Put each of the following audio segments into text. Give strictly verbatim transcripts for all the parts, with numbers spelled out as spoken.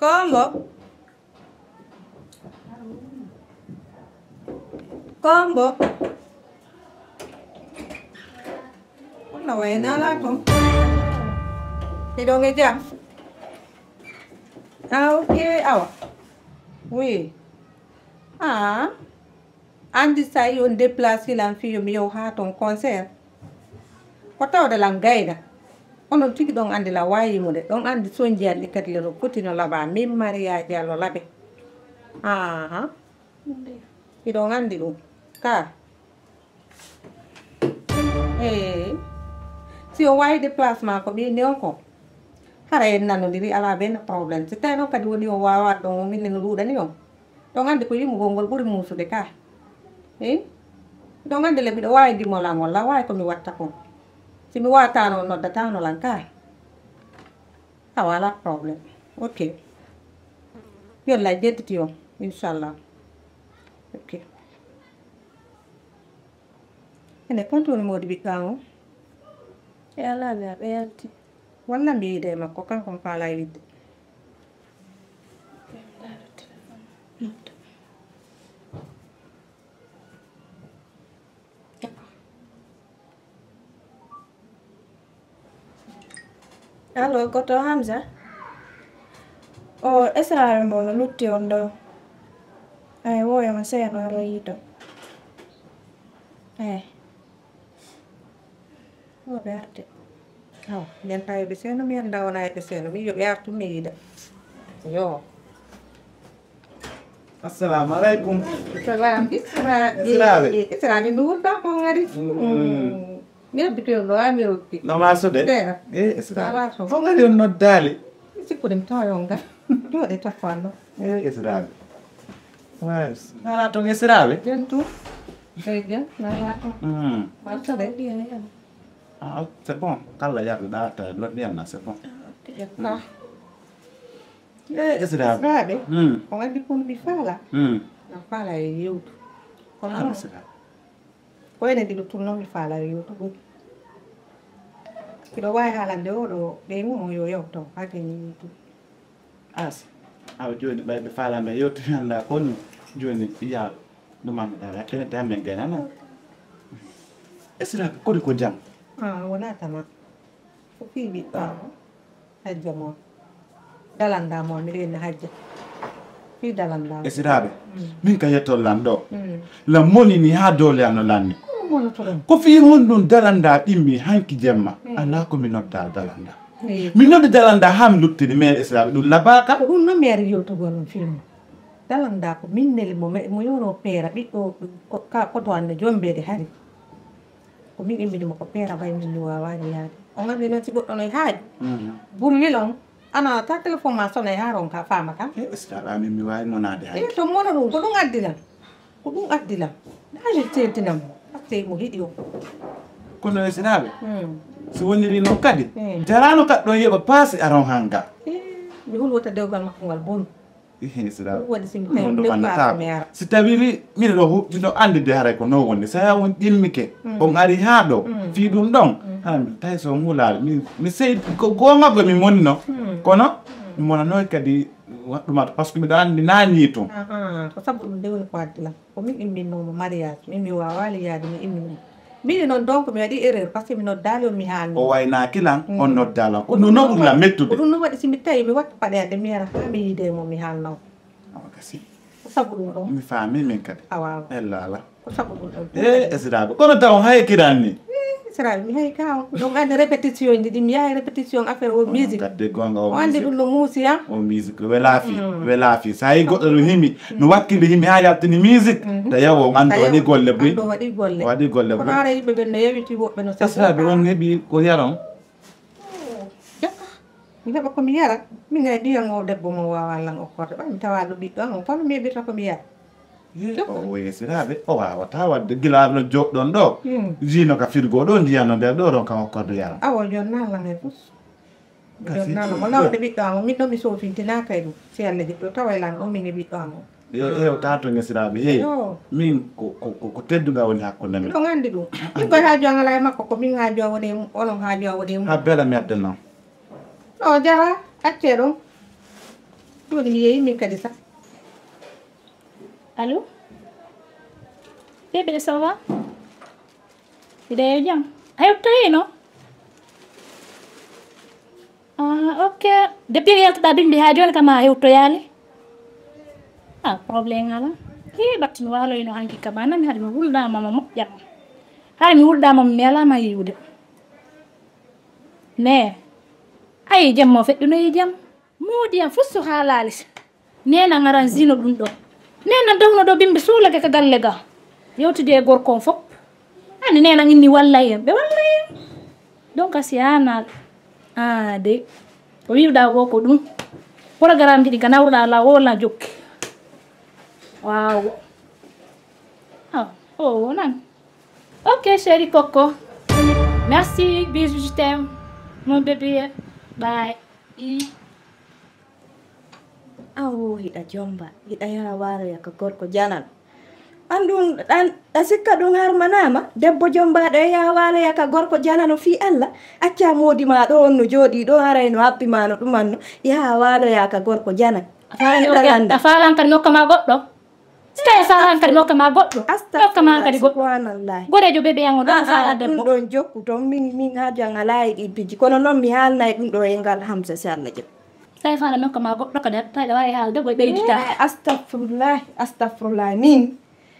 Kombo. Kombo. Wona waynaala ko. Miɗo nge jam. Ah, ok, awa. Oui. Ah. Anndi so tawi on déplacé lan fii yo mi yaw haa ton concert. Ko tawde lan gayna. Onon tigi ɗon anndi lan waayi mo de. Ɗon anndi sonji an ɗi kadi le no foti no laɓa. Min Mariya Jallo laɓe. Aha. Hiɗon anndi ɗum. Ka. Ee. Si o waawi déplacement ko ɓiyni on ko. Hara en nanondiri alaa benn problème. Si tawi noon kadi woni o waawa ɗon, o minne no ɗuuɗani on. Ɗon anndi ko yimugol ngol ɓuri muusude ka. Ee. Ɗon anndi le miɗo waawi dimolangol la waawi ko mi watta kon. Si mi waataano on noddatano lan ka. Awa, alaa problème. Ok. Yo Allah jedditi on, inchallah. Ok. Ene konti woni moodi ɓiɗɗo an o? E alaa mi aɓe yalti. Walla mbiide e makko, kanko mi faalaa wiide. Allo, goto Hamza? O esiraaɓe mbo no lutti on ɗo. Ay, woyama seeno aɗo yiito. Ay. Woɓe arde. Aw, nden tawi ɓe seeno, mi annda wona e ɓe seeno. Mi yo ɓe artu mi yiida. Yo. Assalamu alaikum. Salam. Isra. Israɓe. Isra ni nduwul da ko ngari. Mm. Ni abbi to lo ami rokki. No ma so de. Dena. Eh, Isra. Ala so. Ko ngari on noddaali. Sikkude mi tawa yonga. Jooɗe tafanno. Eh, Israɓe. Nice. Ala to Israɓe. Jen tu. Eh, jen. Na ya. Mm. Ma so de. Ah, c'est bon. Kala ya da ta lo ni na c'est bon. Ah. Eh, Israɓe. Israɓe. Mm. O andi kun mi fala. Mm. Na fala e yewtu. Kono ah, Israɓe. Ko enen ɗiɗo tun noon mi faala yewtude. Hiɗo waawi haalande oɗo ɓeyngu mo yo yewto hade ni yewtude. As, awa jooni ɓay ɓe faala mbe yewtude mi annda kono jooni yaa ɗum am ɗaga kene te amen gaynana. Esira kodi ko jam? Ah, wona tama. Ko fii ɓiɗɗo am. Hajja mo. Dalanda mo, miɗo yenna hajja. Fii dalanda mo. Esiraaɓe, mm, min ka yettol lan ɗo. Mm. Lan moni ni haa doole an no lanni. Ko monoto ɗum? Ko fii honɗum dalanda ɗimmi hanki jemma? Mm. Alaa ko mi nodda dalanda. Eyi. Mi noddi dalanda haa mi luttini, mais esiraaɓe, ɗum labaaka. Ko ɗum noon mi ari yewtugol on film. Dalanda ko min neli mo, mo yono peera, ɓiɗɗo ko, ka, koto an no jombeede hari. Ko min immini mo ko peera bay min mi waawaani yaade. On anndi noon si goɗɗo no e haaju. Mhm. Buri wil on, a nanata téléphone ma sona e haa ronka faama kam. Eh, est-ce que aɗa min mi waawi monaade hay? Eh, to mono ɗum, ko ɗum addi lan. Ko ɗum addi lan. Daali teddinam mo. Atte mo hiɗi o. Kono e sinaaɓe, mm, so woniri noon kadi, mm, jaraano kaɗ ɗon yeɓa paasi aron hannga. Eh, mi hulwota dewgal makko ngal bonu. Ihi, sira. Ɗum waɗi si mi tawi ɗum ɗum ɗum annata. Ɗum mi ara. Si tawi mi, miɗo ɗo hu-, miɗo anndi de haray ko noon woni. So yaa on ɗimmike, mm, on ari haa ɗo, mm, fii ɗum ɗon, mm, haa mi tawi so on hulaali. Mi, mi sey ko goonga ko mi monno. Mm. Kono, mm, mi monanoy kadi wa-, ɗum ata, parce que miɗo anndi naani tun. Ah, ah, ko sabu ɗum de woni ko addi lan. Ko min imminoomo mariage, min mi waawaali yaade, mi immini. Min noon, donc, mi waɗi erreur, parce que mi noddaali on, mi haalni. O waynaaki lan, mm, on noddaa lan. Ko ɗum noon ɓuri lan mettude. Ko ɗum noon waɗi, si mi tawi, mi watta paɗe ande, mi yara, haa mi yiide mo, mi haalna on. Awa, kasi. Ko sabu ɗum ɗon. Mi faami min kadi. Awa, awa. Ella ala. Ko sabu ɗum ɗon. Eh, esiraaɓe. Kono taw hay kiran ni. Eh, esiraaɓe, mi hay ka on. Donc, ande répétition ji ɗi, mi yahay répétition affaire o musique. Gadde goonga o musique. O anndi ɗum no muusi, ya? O musique, wela fi, mm, wela fi. Sa yi goɗɗo no himi, no wakkili himi haa yaltini musique. Mhm. Tawi o anndi waɗi golle buy. Anndi waɗi golle. Waɗi golle buy. Kono ara yimɓe ɓen no yewiti woɓɓe no sabu. Esiraaɓe on heɓi ko yaron. Jokka. Mi heɓa ko mi yara. Min ay mbiyan o debbo mo waawa lan okkorde. Ɓay mi tawa ɗo ɓiɗɗo an on. Kono mi heɓirta ko mi yara. Eh, jokka. O esiraaɓe, o waawata waɗde gila no joɗɗon ɗo. Hmm. Jino ka firgo ɗo, ndiyan no nder ɗo, ɗon ka okkorde yara. Awo, jonna lan e fus. Kasi. Jonnano mo nawde ɓiɗɗo am, min ɗo mi soofintinaaka e ɗum. Si Allah jiɗɗo, tawa e lan ɗum min e ɓiɗɗo am o. Yo, yo, tato ngesiraaɓe, hey. Yo. Min ko, ko, ko, ko teddungal woni hakkunde men. Miɗo nganndi ɗum. Min koye haaju an alaa e makko, ko min haaju an woni e mum, onon haaju an woni e mum. Ha bela mi adda non. O jara, accee ɗum. Ɗum mi yeeyi min kadi sa. Allo? Bébé, ça va? Hiɗa e jam? A yewtoyi no? Ah, ok. Depuis yaltuɗa bimbi ha joni kam a hewtoyali? Ah, problème ala. Hi, ɓatti mi waloyno hanki kam. A nani haɗa mi wulɗama mo moƴƴama. Haɗa mi wulɗama mo mi alama yiwde. Ne. Ayi, jam mo feɗɗunoyi jam. Moodi am fof so haalali. Nena ngaran zino ɗum ɗo. Nena dawno ɗo bimbi suulake ka galle ga. Yewtidi e gorko on fof. Ani nena inni wallay en. Ɓe wallay en. Donc a si anal. Ah, de. Ko wiwɗa ko ko ɗum. Programme ji ɗi ka nawruɗa la wona jokki. Waaw. Ah, oh, wonan. Ok, chéri Coco. Merci, bisous, je t'aime. Mon bébé, bye. Mm. Awo, hiɗa jomba, hiɗa yaha waaloya ka gorko janan. An ɗum, an, a sikka ɗum harmanama? Debbo jombaɗo e yaha waaloya ka gorko janan o fii Allah? Acca moodi ma ɗo on no jooɗi ɗo, haray no habbi ma no ɗuman no. Yaha waaloya ka gorko janan. A faalani Hiɗa okke-, landa. A faalan kadi mi hokka ma goɗɗo. Si tawi a faalani kadi mi hokka ma goɗɗo. Mi hokka ma kadi goɗɗo. Subhanallah. Goreejo bebe yango ɗo ko Ah, faala ah, ɗum debbo. Ɗon jokku ton min, min haajan alaa e ɗin piji. Kono noon mi haalnay ɗum ɗo e ngal Hamsa si Allah jaɓi. Tawi faala mi hokka ma goɗɗo kadi, tawi ɗa waawi haalde ko ɓeydita. Eh, astagfirullah, astagfirullah. Min,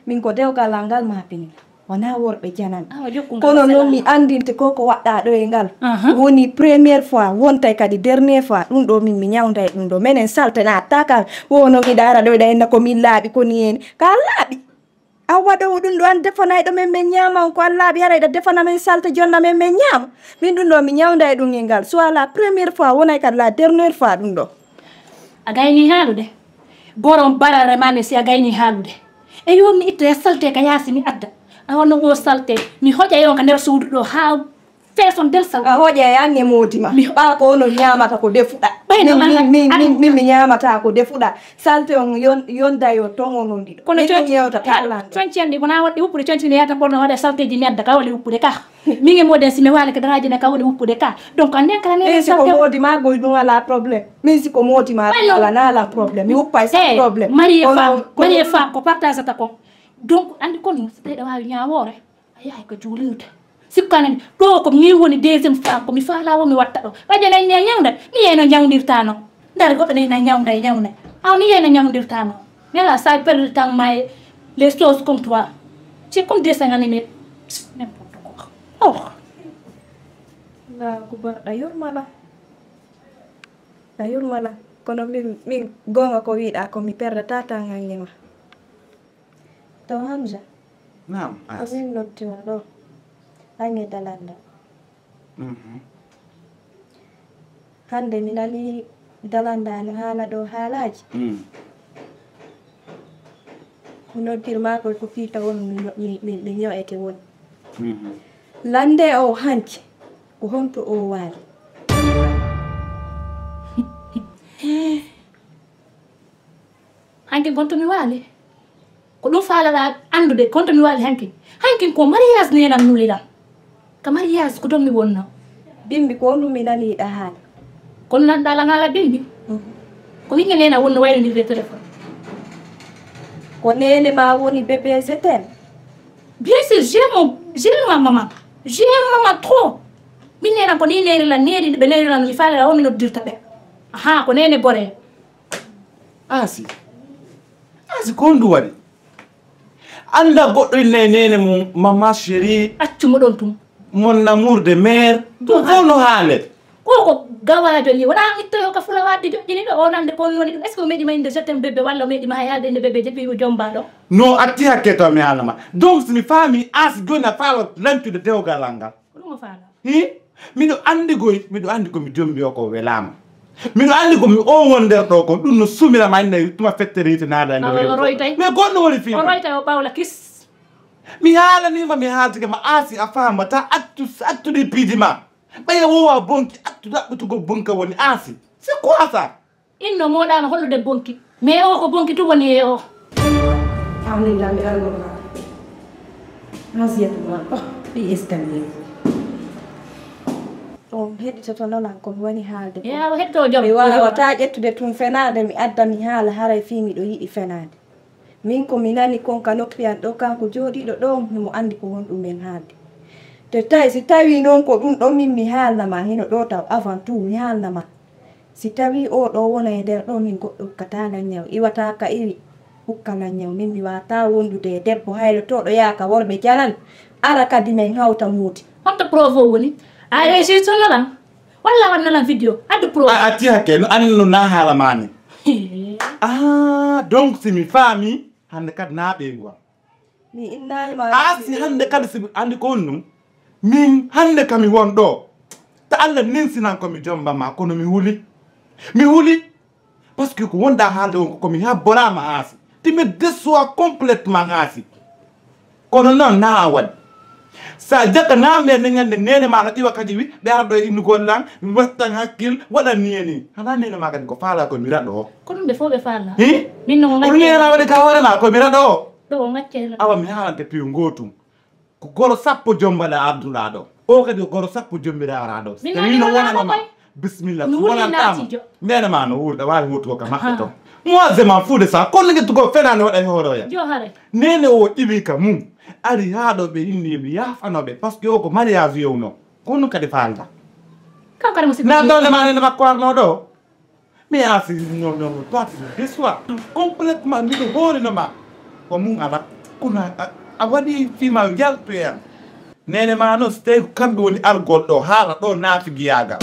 min ko dewgal am ngal ma pini. Wonaa worɓe janan. Awa, jokku ngal. Kono noon mi anndinte ko ko waɗɗaa ɗo e ngal. Aha. Woni première fois, wontay kadi dernière fois. Ɗum ɗo min mi ñawnda e ɗum ɗo. Menen salte na attaque am. Wo noon iɗa ara ɗo iɗa enna ko min laaɓi ko ni en. Ka laaɓi. A waɗowo ɗum ɗo an defanayɗo men, men ñaama on ko an laaɓi, hara iɗa defana men salte jonna men, men ñaama. Min ɗum ɗo mi ñawnda e ɗum e ngal. Soit la première fois, wonay kadi la dernière fois ɗum ɗo. A gayni haalude. Gorom barare mane si a gayni haalude. E yo mi itta e salte ka yaasi mi adda. A wano o salte. Mi hoƴa e on ka nder suudu ɗo haa feeson del salte. A hoƴa e an e moodi ma. Mi ɓaa ko ono ñaamata ko defuɗa. Ɓay no Min, an-, min, min, an- min, min mi ñaamata ko defuɗa. Salte on yon-, yonda yo ton onon ɗiɗo. Kono Min mi conci-, yewta ha, talan ɗo. Conci en ɗi, wona wonɗi wuppude, conci mi yata ɓorno waɗa salteji mi adda ka woni wuppude ka. Min e moodi en si mi waali ka daraaji ne ka woni wuppude ka. Donc, an nden kala mi Min si ko salte. Moodi ma goy ɗum ala problème. Min si ko moodi ma Ɓay no- ala, na ala problème. Mi uppay sans Hey, problème. Marié Kono femme, ko marié femme, ko partageata kon. Donc, andi kon, so tawi ɗa waawi ñaawoore, a yahay ko juulirde. Sikkanen, ɗo ko min woni deuxième fois, ko mi faala wo mi watta ɗo. Ɓay jona en ñawnda, mi yeyno ñawndirta no. Ndar goɗɗo ne na ñawnda e ñawnda. Aw mi yeyno ñawndirta no. Mi ala sa perdre temps ma e les choses comme toi. C'est comme des cinq animés. N'importe quoi. Oh. Allahu akbar, ɗa yurmana. Ɗa yurmana. Kono min, min, goonga ko wiɗa ko mi perdata tan hange ma. To Hamza. Naam, ko As. Min noddi ma ɗo. Hange dalanda. Mhm. Hande mi nani dalanda no haala ɗo haalaaji. Mm. Mi noddir ma ko ko piita won mi, mi, mi, mi ño'ete woni. Mhm. Lande o hanki ko honto o waali. Hanki gonto mi waali. Ko ɗum faalaɗaa anndude, kon to mi waali hanki. Hanki ko mariage nenan nuliɗam. Ka mariage ko ɗon mi wonno. Bimbi ko ɗum mi nani ɗa haala. Kono nan ɗala ngala bimbi. Mm. Ko winge nena wonno wayno nirde téléphone. Ko nene ma woni bébé je t'aime. Bien sûr, j'aime mon, j'aime ma maman. J'aime maman trop. Min nena ko ni neri la neri ɓe neri la mi faala o mi noddirta ɓe. Aha, ko nene bore. Asi. Asi ko honɗum waɗi? Annda goɗɗo inna e neene mum, maman chérie. Accu mo ɗon tum. Mon amour de mère. Ɗum fof no haalete. Ko ko gawaajo ni, wona ittoyo ka fula waɗde joƴƴini ɗo, o nande ko woni ɗum. Est-ce que o meɗi ma inde je t'aime bébé, walla o meɗi ma hay haalde inde bébé, je suis jomba ɗo? No atti hakke to mi haalna ma. Donc, si mi faami, Asi jooni a faala lancude dewgal am ngal. Ko ɗum o faala. Hi? Miɗo anndi koy, miɗo anndi ko mi jombi o ko welaama. Miɗo anndi ko mi o won nder ɗo ko ɗum no sumira ma inna tuma fettere yite naada e nder. Awa, o roytay. Mais gonɗo woni fii. O roytay o ɓawla kis. Mi haalaniima, mi haaltike ma Asi a faamata attu, attu ɗi piiji ma. Ɓaya wowa bonki attu ɗaɓɓutugol bonka woni Asi. C'est quoi ça? Inno moɗano hollude bonki. Mais o ko bonki tun woni e o. Alhamdulillah, mi argo ma. Nasiyatu ma. Oh, ɗi escalier. Oh, Heɗitoto noon an ko mi woni haalde ko. Yaa o heɗito jom. Mi waawataa ƴettude tun fenaande mi adda mi haala haray fii miɗo yiɗi fenaande. Min ko mi nani kon ka noppi an ɗoo, kanko jooɗiiɗo ɗoo, himo anndi ko wonɗum men haalde. Te tawi, si tawii noon ko ɗum ɗoo min mi haalna ma, hino ɗoo taw avant tout mi haalna ma. Si tawii oo ɗoo wona e nder ɗoo, min goɗɗo hokkataa lan ñaw, iwataa ka iwi, hokka lan ñaw, min mi waawataa wondude e debbo haylotooɗo yaaka worɓe jalan, ara kadi men hawta moodi. Honto preuve o woni? A réussir sono lan? Walla wanno lan vidéo? Addu preuve. A, a tiha ke, no anndi no na haala maani. Ah, donc si mi faami, hannde kadi na ɓeyngu am. Mi innaali ma. A si hannde kadi si anndi ko honɗum? Min hannde ka mi won ɗoo. Ta Alla ninsinan ko mi jomba ma, kono mi huli. Mi huli. Parce que ko wonɗaa haalde won ko mi habboraama Aasi. Ti mi déçois complètement Aasi. Kono noon na a waɗi. Sa jaka na men ne ñande nene ma no ƴiwa kadi wi, ɓe ara ɗo e innugol lan, mi wattan hakkil, waɗan ni e ni. Hana nene ma kadi ko faala ko mi raɗo o. Ko ɗum ɓe fof ɓe faala. Hi? Min no ko Ko ɗum ngacce. Nena waɗi ka hoore ma ko mi raɗo o. Ɗo o ngacce hela. Awa mi haalante piyo ngootum. Ko goro sappo jombaɗa adduɗa ɗo. O kadi ko goro sappo jombiraɗa ɗo. Min Tawi nani no wala wonano ma. Koy. Bismillah. No wuli Wala naati tama. Jo. Nene ma no wuurɗa waawi wuurtugo ka maɓɓe to. Moi, je m'en fous de ça. Kono nge tugo fenani waɗa e hoore oya. Jo hare. Nene o ƴiwi ka mum. Ari haa ɗo ɓe inni mi yaafano ɓe. Parce que o ko mariage yewno. Kono kadi faalda. Kanko kadi mo sikki. Na ɗo le ma nene makko arno ɗo. Mais a si ñoom ñoom toi tu me déçois complètement. Mbiɗo hoolino ma ko mum ala. Kono a, a waɗi fima yaltu e am. Nene ma noon so tawi ko kamɓe woni algol ɗo haala ɗo naati giyagal.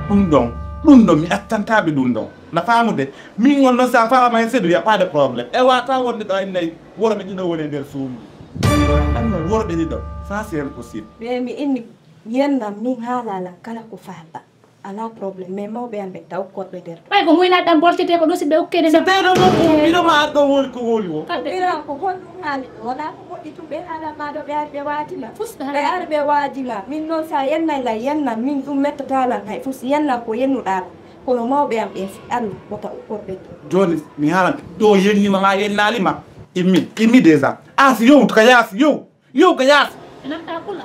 Ɗum ɗon ɗum ɗon mi attantaɓe ɗum ɗon. Na faamude min on noon sa faama hen seeɗa wiya pas de problème e wata wonde ɗo innayi worɓe ɗiɗo woni e nder suudu. Ɗum ɗon worɓe ɗiɗo ça c'est impossible. Ɓe mi inni yennam min haala lan kala ko faalɗa. Alaa problème, mais mawɓe am ɓe taw korɓe nder ɗo. Ɓay ko muynaɗe ɗam boltete ko ɗo si ɓe ukkede. So ɓe ɗo ɗo ɗum mbiɗo ma ar ɗo woni ko woni o. Kamɓe ɓira ko honɗum haali ɗo wala ko moƴƴi tum ɓe haala ma ɗo ɓe ari ɓe waajima. Fus ɓe ɓe haala. Ari ɓe waajima min noon sa yennay lan yennan min ɗum mettata lan hay fus yennan ko yennuɗa lan kono mawɓe am ɓe si Allah wota ukkorɓe ɗum. Jooni mi haalan ɗo yennima ma yennalima immi immi déjà as yowtu ka yaasi yow. Yow ko yaata. Lamɗa kula.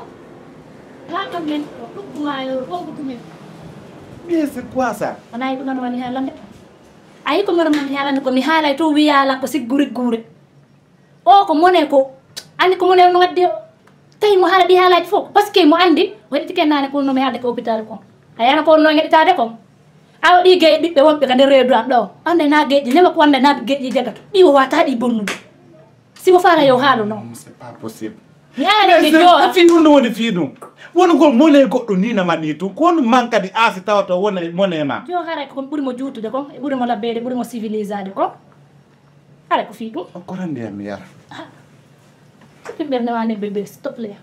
Laakal men ko ɗugguma yo rongudu men. Mais c'est quoi ça? Wona e ɗum woni haalande. Ayi ko mbaɗa mbaɗa haalande ko mi haalay to wiya ala ko siggu rigguure. O ko mone ko anndi ko mone no wadde o. Tawi mo haala ɗi haalaaji fof parce que mo anndi waɗi tike naane ko no mi haalde ko hôpital ko. A yana ko no ngeɗitaade ko. Awa ɗi gay ɓiɓɓe wonɓe ka nder reedu am ɗo. Ande na geƴƴi nema ko wonde na geƴƴi jagato. Ɗi o wata ɗi bonnude. Si ko faala yo haalo noon. C'est pas possible. Mi ara mi joora. Fii ɗum no woni fii ɗum. Wonugol mone goɗɗo ni na mani tun ko honɗum man kadi aasi tawata wona mone ma. Jo haray ko ɓuri mo juutude kon e ɓuri mo labbeede ɓuri mo civilisade kon. Haray ko fii ɗum. O korande am mi yara. Ɗum ɓernde ma ne bébé s'il te plaît.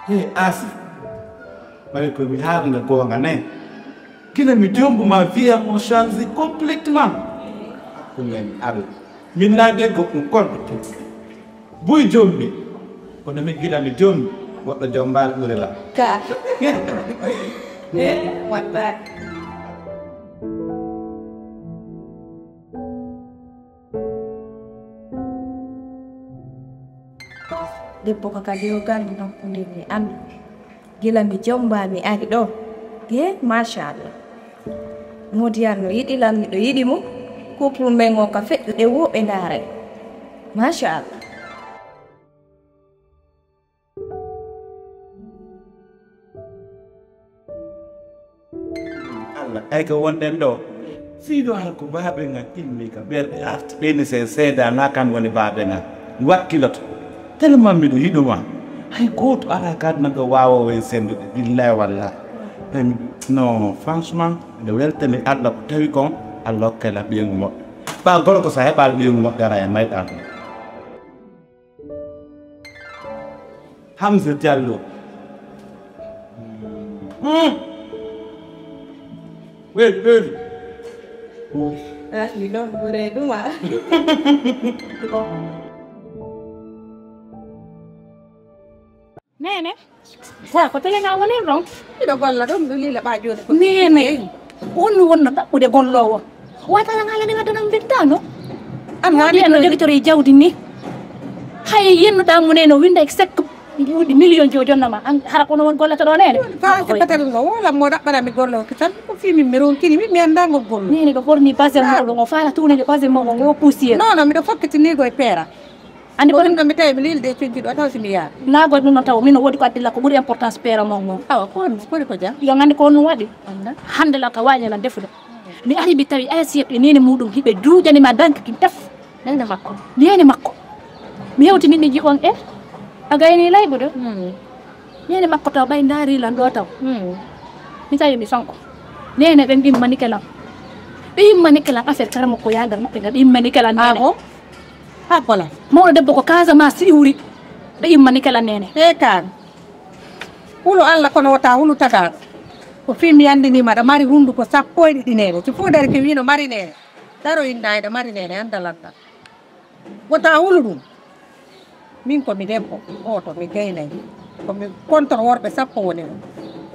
He Asi, ɓay ko mi haalna goonga ne, gila mi jombu ma vie am o change complètement. Ɗum en Allah. Min na debbo ɗum kon. Buy jombi. Kono min gila mi jombi. Goɗɗo jombaali ɓuri la. Ka. He, wallahi. Debbo ko kadi o ganndo hakkunde mi anndi. Gila mi jombaa mi ari ɗo. He, machallah. Modiyal no yiɗi lan miɗo yiɗi mo. Couple men o ka feƴƴude wo ɓe ndaaray. Machallah. Allah ay ko wonɗen ɗo. Fiiɗo hara ko baabe ngal immi ka ɓerɗe arti ɓeyni sen seeda na kan woni baabe ngal wakkiloto. Tellement miɗo yiɗuma hay gooto ala kadna ɗo waawowo en senndude billahi wallahi. Ɓe non franchement miɗo weltani Allah ko tawi kon Allah hokkela ɓeyngu moƴƴo. Ɓa gorko sa heɓal ɓeyngu moƴƴo ara e mayɗa ɗum. Hamza Diallo. Hmm. Wait, wait. Ah, you don't go there, do what? Nene, wa ko tele nga wonen ɗon? Miɗo golla ɗon, ɗo lila ɓa jooɗi ko. Nene, on mi wonno ɗaɓɓude golloowo. Wata nga ala ni wadda ɗon bintano. An nga ɗi no jogitori jawdi ni. Hay yenno ɗa mo nene winda e sek. Ɗuuɗi million jo jonna ma. An hara kono won gollata ɗo nene. Fa se patal ngo, wala mo ɗaɓɓana mi gollo. Ko tan ko fi min mi ronkini, mi, mi annda ngo gollo. Nene ɗo ɓorni basel mo ɗo, ngo fala tuunede basel mo ngo, ngo poussière. Non, non, miɗo fokkitini go e peera. Andi ko ɗum ɗo mi tawi mi lilde e cunci ɗo taw si mi yaha. Naagol ɗum no taw, min o woodi ko addi lakko ɓuri importance peera mon mon. Awa, ko honno, kori ko jam? Yo ngandi ko honno waɗi. Hannde la ka waañe lan defude. Mi ari mi tawi assiette e nene muɗum hiɓe duujani ma danki kin tef. Nene makko. Nene makko. Mi hewti min mi jiɓon e a gayni layɓude. Hmm. Nene makko taw ɓay ndaari lan ɗo taw. Hmm. Mi tawi mi sonko. Nene ɓen ɗin manike lan. Ɓe yimmanike lan affaire kara makko yagal maɓɓe ngal ɓe yimmanike lan. Ah nene. Bon? Haa kola. Mawɗo debbo ko Casamance iwri. Ɓe immani kala nene. E kaan. Hulu Allah kono wota hulu tagaaɗo. Ko fii mi anndinii ma aɗa mari hunnduko sappo e ɗiɗi nene. Si fof dari ke wino mari nene. Daro inna eɗa mari nene annda lannda. Wota hulu ɗum. Min ko mi debbo gooto mi gaynay. Ko mi kontor worɓe sappo woni ɗo.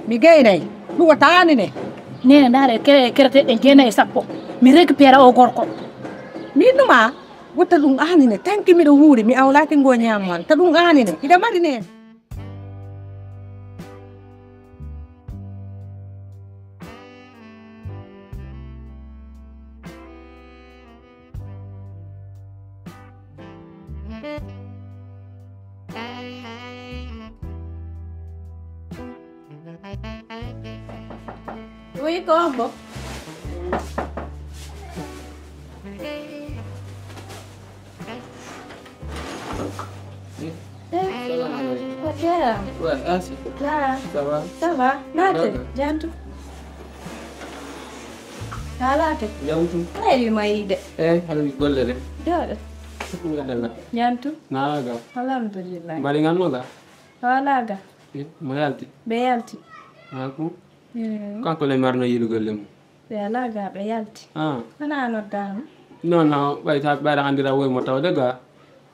Mi gaynay. Ɗum wota anine. Nene ndaare kere kerete ɗe jeenay e sappo. Mi récupéra o gorko. Min numa. Wota ɗum anine, tanki miɗo wuuri, mi awlaaki ngo ñaamo an, ta ɗum anine, hiɗa mari nene. Oui, Kombo. Salamu alaikum. Ko jeeya? Ouais, Asi. Naa. Ça va? Ça va. Naate. Naate. Jantu. Naalaate. Jantu. Ay, ma yiide. Eh, hal mi golle de. Jooɗo. Ko ngaɗɗaa? Jantu. Naalaga. Alhamdulillah. Mbaɗi ngal no ga? Wala ga. Eh, mo yalti? Ɓe yalti. Haa ko? Mm. Kanko le marno yiɗugol le mum. Ɓe alaa ga, ɓe yalti. Ah. Wona a noddaama? Non, non, ɓay ta ɓayra anndira woy mo tawde ga.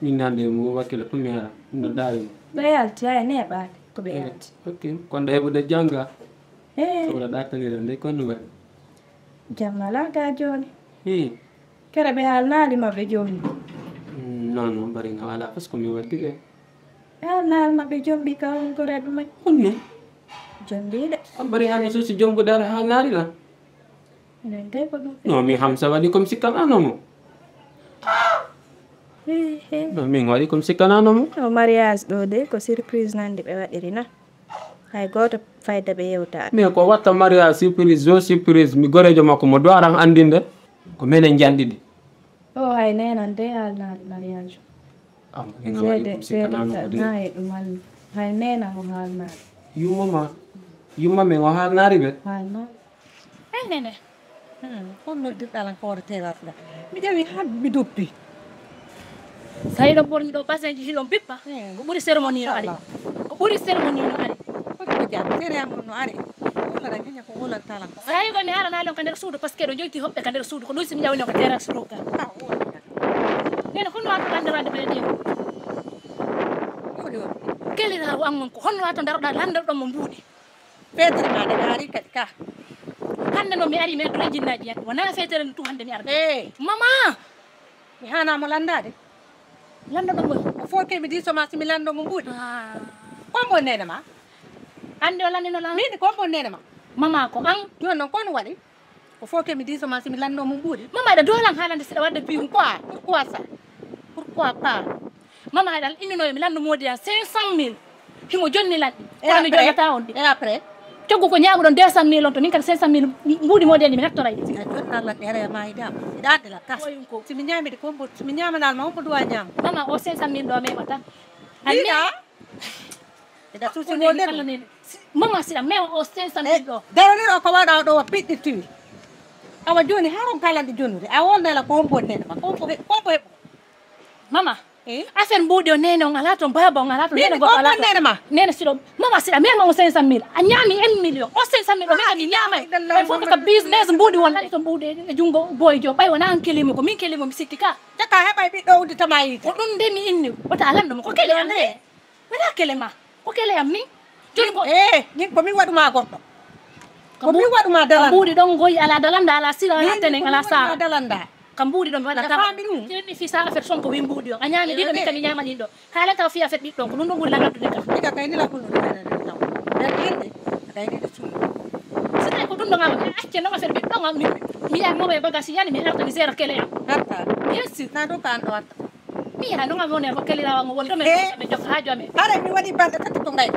Min hannde mo wakkilo tumi ara. Noddaali mo. Ɓe yalti, ay neeɓaade ko ɓe yalti. Eh, ok. Kon ɗa heɓude jannga. Eh. Sabu ɗa ɗartanira nde kon no waɗi. Jam alaa ga jooni. Hmm. Kere ɓe haalnaali ma ɓe jombi? Mm, non, non, bari nga wala parce que mi waddi ɓe. Ɓe haalnaali ma ɓe jombi ka on gore ɗumen. Honno? Jombiiɗe. An bari hano so si jombude ara haalnaali lan? Enen de ko ɗum. Non, mi hamsa waɗi comme si kan anomo. He, he. Non, min waɗi comme si kan anomo. O mariage ɗo de ko surprise nandi ɓe waɗiri na. Hay gooto fayda ɓe yewtaani. Mais ko watta mariage surprise, jo surprise, mi goreejo makko mo doiran anndinde ko menen njanɗi ɗi. O hay nenan de haalnaali mariage. Ah, mi seede, seede na e ɗum haalni. Hay nena mo haalnaali. Yumma ma, yumma men o haalnaali ɓe? Haalnaali. Ey nene. Hmm, on noddirɗa lan ko wona terrasse ga. Mi ƴeewi haa mi duppi. Sa yiɗon ɓorni ɗo basin ji hiɗon bippa. Hmm. Ko ɓuri cérémonie no ari. Inchallah. Ko ɓuri cérémonie no ari. Ko ko jam, sere am no ari. Wala da kenya ko wala talan. Sa yi ko mi ara nalon ka nder suudu parce que ɗo joyti hoɓɓe ka nder suudu ko ɗum si mi ƴawino ko terrasse ɗo ka. Ah, wala. Nene kono wato landerade ɓe ɗiyo. Wala wala. Kelira wangon ko honno wato ndaroɗa landerɗon mo mbuuɗi. Feetere ma daga ari kadi ka. Hannde noon mi ari mi heddora jinnaaji yande. Wonaa feetere ndu tu hannde mi arde. Eh. Mama! Mi haanaa mo lanndaade. Lannda ɗon moy? O fof ke mi diiso ma si mi lanndo mo mbuuɗi. Ah. Ko mbo nene ma? Hannde o lanndino lan? Min ko mbo nene ma? Mama ko an. Jooni noon ko no waɗi? O fof ke mi diiso ma si mi lanndo mo mbuuɗi. Mama eɗa dolan haalande siɗa wadde piihu. Pourquoi? Pourquoi ça? Pourquoi pas? Mama eɗal innino yo mi lanndo moodi ya cinq cent mille. Himo jonni lanɗi. Kono mi jonnata on ɗi. Et après? Coggu ko ñaaguɗon deux cent mille on to min kadi cinq cent mille mbuuɗi moodi en mi nattoray. Si a jonna lanɗi hara ma ida. Ida de la kas. Oyum ko. Si mi ñaami de ko mbo, si mi ñaama nal ma on ko duwa ñaam. Mama o cinq cent mille ɗo mema tan. Ida. Ida susi mo de. Mama siɗa mema o cinq cent mille ɗo. Daro ni o ko waɗa ɗo wa piɗɗi tiwi. Awa joni haron kala ndi jonnude. A wol nela ko mbo nela ma. Ko mbo ko mbo. Mama. Eh? Affaire mbuuɗi o, neene on alaa toon, baaba on alaa toon, neene goɗɗo alaa toon. Neene ma? Neene siɗo, mama siɗa, mema on cinq cent mille. A ñaami un million. O cinq cent mille, o wi'a mi ñaamay. Ay, fof ko ka business mbuuɗi won, laɗi to mbuuɗi e junngo boy jo. Ɓay wonaa an kelimo ko, min kelimo mi sikki ka. Jaka heɓay ɓiɗɗo udditama yiite. Ko ɗum de mi inni. Wota a lanndo mo, ko kele am de. Wonaa kele ma. Ko kele am min. Jooni ko. Eh, min ko min waɗuma goɗɗo. Ko min waɗuma dalanda. Mbuuɗi ɗon goyi, alaa dalanda, alaa sira, alaa tenen, alaa saara. Dalanda. Ka mbuuɗi ɗon mi waɗa tara. Faami ɗum. Teni fii sa affaire Sonko wi mbuuɗi on. A ñaami ɗiɗo, min kam mi ñaama ɗin ɗo. Haala taw fii affaire ɓiɗɗo on, ko ɗum ɗo ɓuri langattude kam. Ɗiga kay ni la kullu ɗum ɗum ɗum. Nder yimɓe, kay ni ɗum ɗum. Si tawi ko ɗum ɗo ngam mi acce non affaire ɓiɗɗo ngam mi, mi yaha moɓe bagage yani mi arta mi zéro kele am. Arta. Bien sûr. Na ɗo ka an ɗo arta. Mi yaha non ngam woni ko kelirawa ngo wol ɗo men. Eh. Ɓe jokka haajo amen. Hara mi waɗi balɗe tati ko ngay.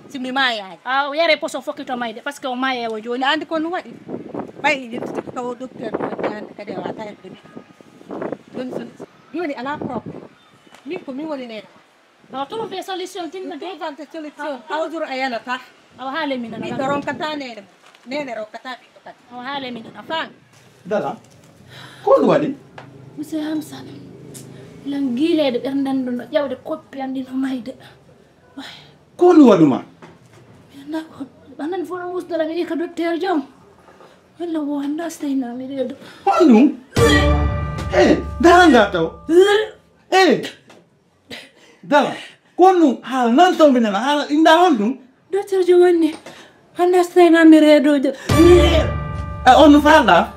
Si mi maayaani. A o yare poso fokkito mayde, parce que o maaya o jooni. Andi ko no waɗi. Ɓay yettude ko docteur ko andi kadi a wata e ɗum. Jooni so jooni alaa problème. Min ko min woni neene. Awa trouve solution tinno de. Trouve solution. Awdur a yanata. Awa haale min nana. Ɓiɗɗo ronkata neene. Neene ronkata ɓiɗɗo kadi. Awa haale min nana. Faan. Dala. Ko ɗum waɗi? Monsieur Hamsan. Lan giileede ɓerndanndu no ƴawde koppi an ɗi no mayde. Ko ɗum waɗuma? Mi anndaa ko. Anan fof no musdala mi ka docteur Diom. Walla wo anndaa so tawi naa mi reedo. Honɗum? Eh, dara ngaa taw. Eh, dara. Ko honɗum haala nan taw mi nana haala inda honɗum? Docteur Diom anni. Anndaa so tawi naa mi reedo. Eh, on no faala?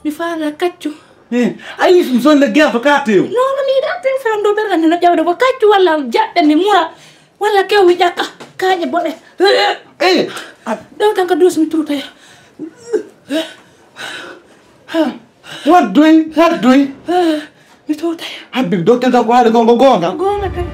Mi faala kaccu. Eh, ayi ɗum sonde gerto ka tew. Non, non, mi yiɗaa tew fewndo ɓerɗe no ƴawde ko kaccu walla jaɓɓe mi mura. Walla kew mi ƴakka kaaƴe boɗe. Eh, eh. Ɗew tan ka duus mi tuutoya. Waddoy, waddoy. Mi tuutoya. Habbi docteur tan ko haali kon ko goonga. Goonga kay.